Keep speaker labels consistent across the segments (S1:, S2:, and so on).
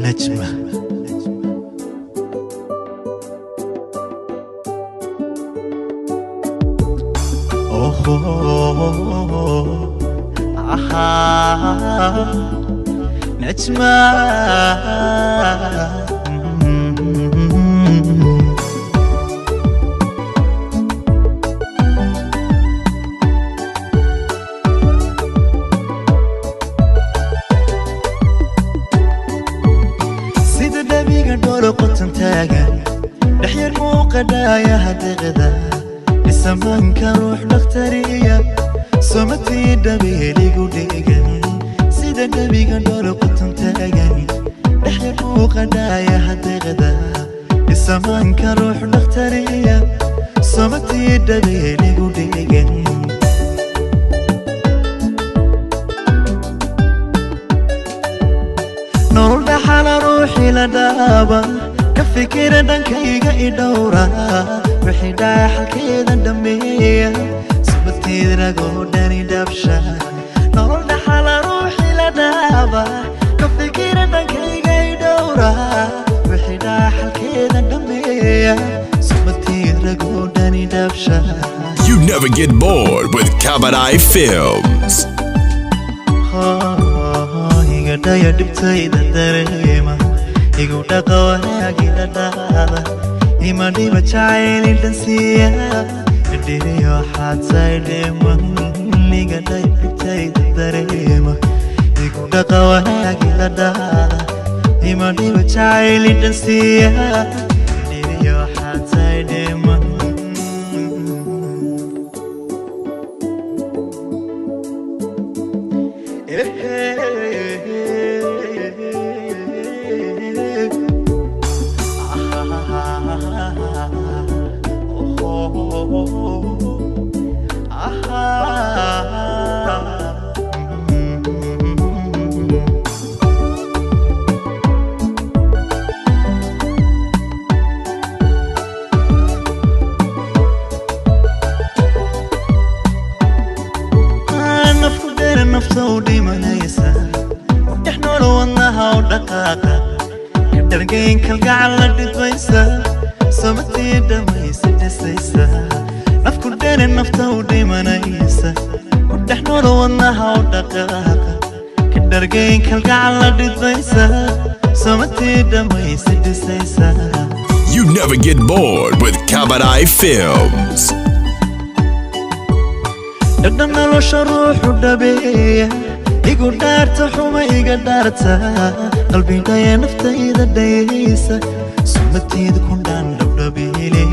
S1: Najma. Oh, aha, Najma. Sida dhabiga dholo qotan taagan, dhexyar muuqadhaaya hadeeqda, isamaanka ruux dhakhtariya, somatii dhabeeligu dhegan. Sida dhabiga dholo qotan taagan, dhexyar muuqadhaaya hadeeqda, isamaanka ruux dhakhtariya, somatii dhabeeligu dhegan. Nolol dhaxala ruuxii la dhaaba, ka fikira dhankayga i dhowra, wixii dhaxalkeeda dhammeeya, subateed ragoo dhani dhabsha. Nolol dhaxala ruuxii la dhaaba, ka fikira dhankayga i dhowra, wixii dhaxalkeeda dhammeeya, subateed ragoo dhani dhabsha.
S2: You never get bored with Kabadai Films.
S1: Igadhaya dhibtayda dareema, igu dhaqa wanaagila dhaada, ima dhiba jacayli dhansiiya, dhiriyo xaadsaydheeman. Igadhaya dhibtayda dareema, igu dhaqa wanaagila dhaada, ima dhiba jacayli dhansiiya, dhiriyo xaadsaydheeman. Nafku dheera nafta u dhimanaysa, dhex noolo wadnaha u dhaqaaqa, ka dhargayn kalgacal la dhidbaysa, samatii dhamaysa dhisaysa. Nafku dheere nafta u dhimanaysa, dhex noolo wadnaha u dhaqaaqa, ka dhargayn kalgacal la dhidbaysa, samatii dhamaysa dhisaysa.
S2: You never get bored with Kabadai Films.
S1: Dhadhan nolosha ruuxu dhabeeya, igu dhaarta xuma iga dhaarta, qalbidhaya naftayda dhayaysa, sumateed ku dhaan dhabdhabeele.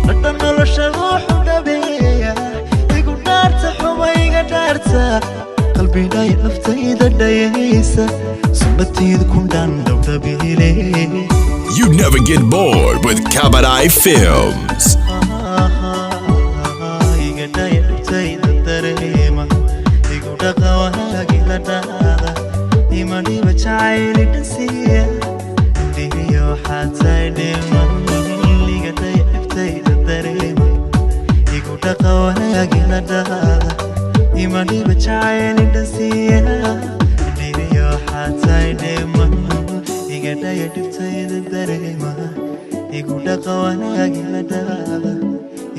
S1: Dhadhan nolosha ruuxu dhabeeya, igu dhaarta xuma iga dhaarta, qalbidhaya naftayda dhayaysa, sumateed ku dhaan dhabdhabeele.
S2: You never get bored with Kabadai Films.
S1: Igadhaya dhibtayda dareema, igu dhaqa wanaagila dhaada, ima dhiba jacayli dhansiiya, indhihiyo xaadsaydheeman. Igadhaya dhibtayda dareema, igu dhaqa wanaagila dhaada, ima dhiba jacayli dhansiiya, indhihiyo xaadsaydheeman. Igadhaya dhibtayda dareema, igu dhaqa wanaagila dhaada,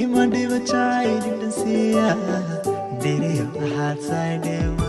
S1: ima dhiba jacayli dhansiiya, indhihiyo xaadsaydheeman.